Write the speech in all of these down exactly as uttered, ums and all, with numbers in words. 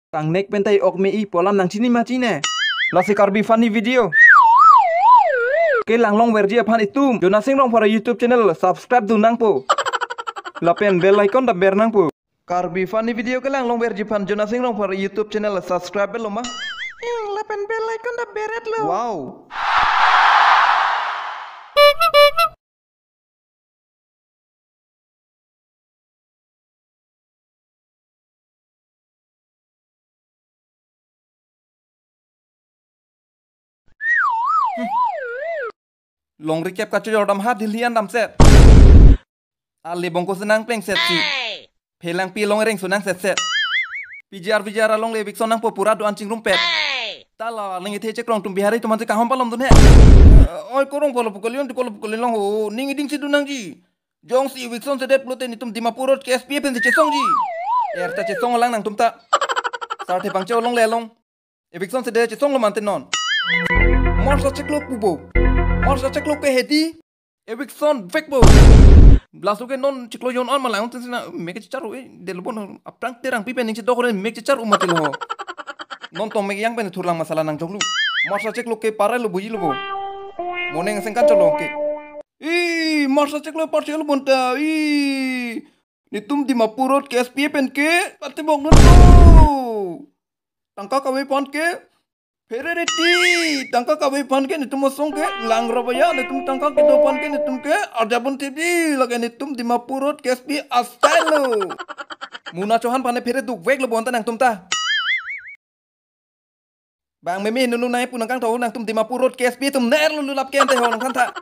Kangnek pen ta ok me-i pu alam nangchini ma chine. Lasi Karbi funny video kelang longverji aphan itum Jonasing Rongphar YouTube channel subscribe dun nangpo. Lapen bell icon ta ber nangpo. Karbi funny video kelang longverji aphan Jonasing Rongphar YouTube channel subscribe lo ma. Ing, lapen bell icon ta beret lo. Wow. Longri kep kachojor dam ha Delhi an damset. Ale bongko senang plengset si. Phelangpi along ereng sunang setset. P G R V G R along le Vicson nangpo pura do-an chingrumpet. Ta la ling ithe chekrong atum Bihari atum ansi kahom palom dun he. Oi korong polo pukolion tu kolo pukolion long ho. Ning iding si dun nangji. Jongsi Vicson sedet pulote netum Dimapur Road K S P A pensi chesongji. Er ta chesong lang nangtum ta. Sarthe pangche along le along. Eviction sede chesong lo mante non. Marsa cheklo pubo. Marsa cheklo ke hedi. Eviction vekbo. Blaso ke non cheklo yon an malang tin sina mek chechar u-e. Delo bon aphrang terang pipen ning chedok ren mek chechar u mati lo. Non tong mek yang pen thurlang masala nang joklu. Marsa cheklo ke parai lo buji lo bo. Moneng sengkan cholo ke. Ih, marsa cheklo parcel bonta. Ih. Netum Dimapur Road K S P A pen ke patibok non lo. Tangka kave aphan ke pherereti, tangka kave aphan ke netum asong ke langrobaya, netum tangka kedo aphan ke netum ke arjabon T V lake netum Dimapur Road K S P A style lo. Muna Chauhan aphan phere dukvek lo bonta nangtum ta. Bang meme nunu nai punang kangtho nangtum Dimapur Road K S P A atum ner lo lulap ke ante ho nangkhan tha.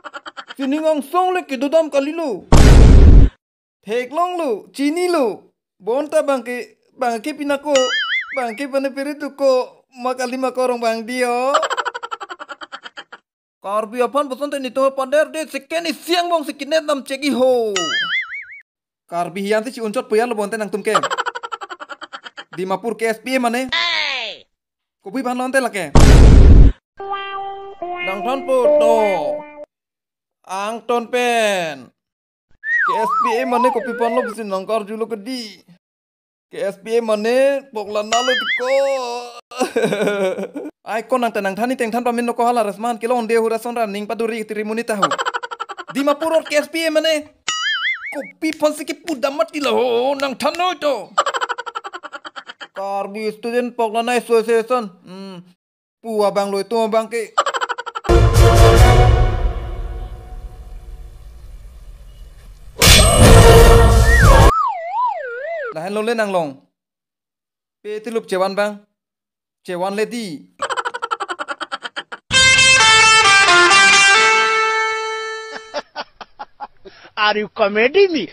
Sining angsong le kedodam kalilo. Theklonglo, chinilo. Bonta bang ke, bang ke pinako, bang ke pane peri tuko, ma kali ma korong bang dio. Karbi aphan boson te nito pader de second isiang bong second nam cheki ho. Karbi hian si unchot puyar lo bonte nangtum ke. Dimapur K S P A mane. Kopi aphan lonte lake. Nangthan po to. Angton pen. K S P A mane kopi aphan lo pusi nangkarjulo ke di. K S P A mane poklana lo tiko. Ai ko nang tenang thani tengthan pamin lo ko hala resman kelong de hura sonra ning paduri tiri muni tahu. Dimapur Road K S P A mane kopi aphan si kipu damat tila ho nangthan noi to. Karbi Student Poklana Association. Hmm. Pu abang lo itu abang ke. Lahen lo le nanglong. Pe tilup chevan bang. Chevan le di. Are you comedy me?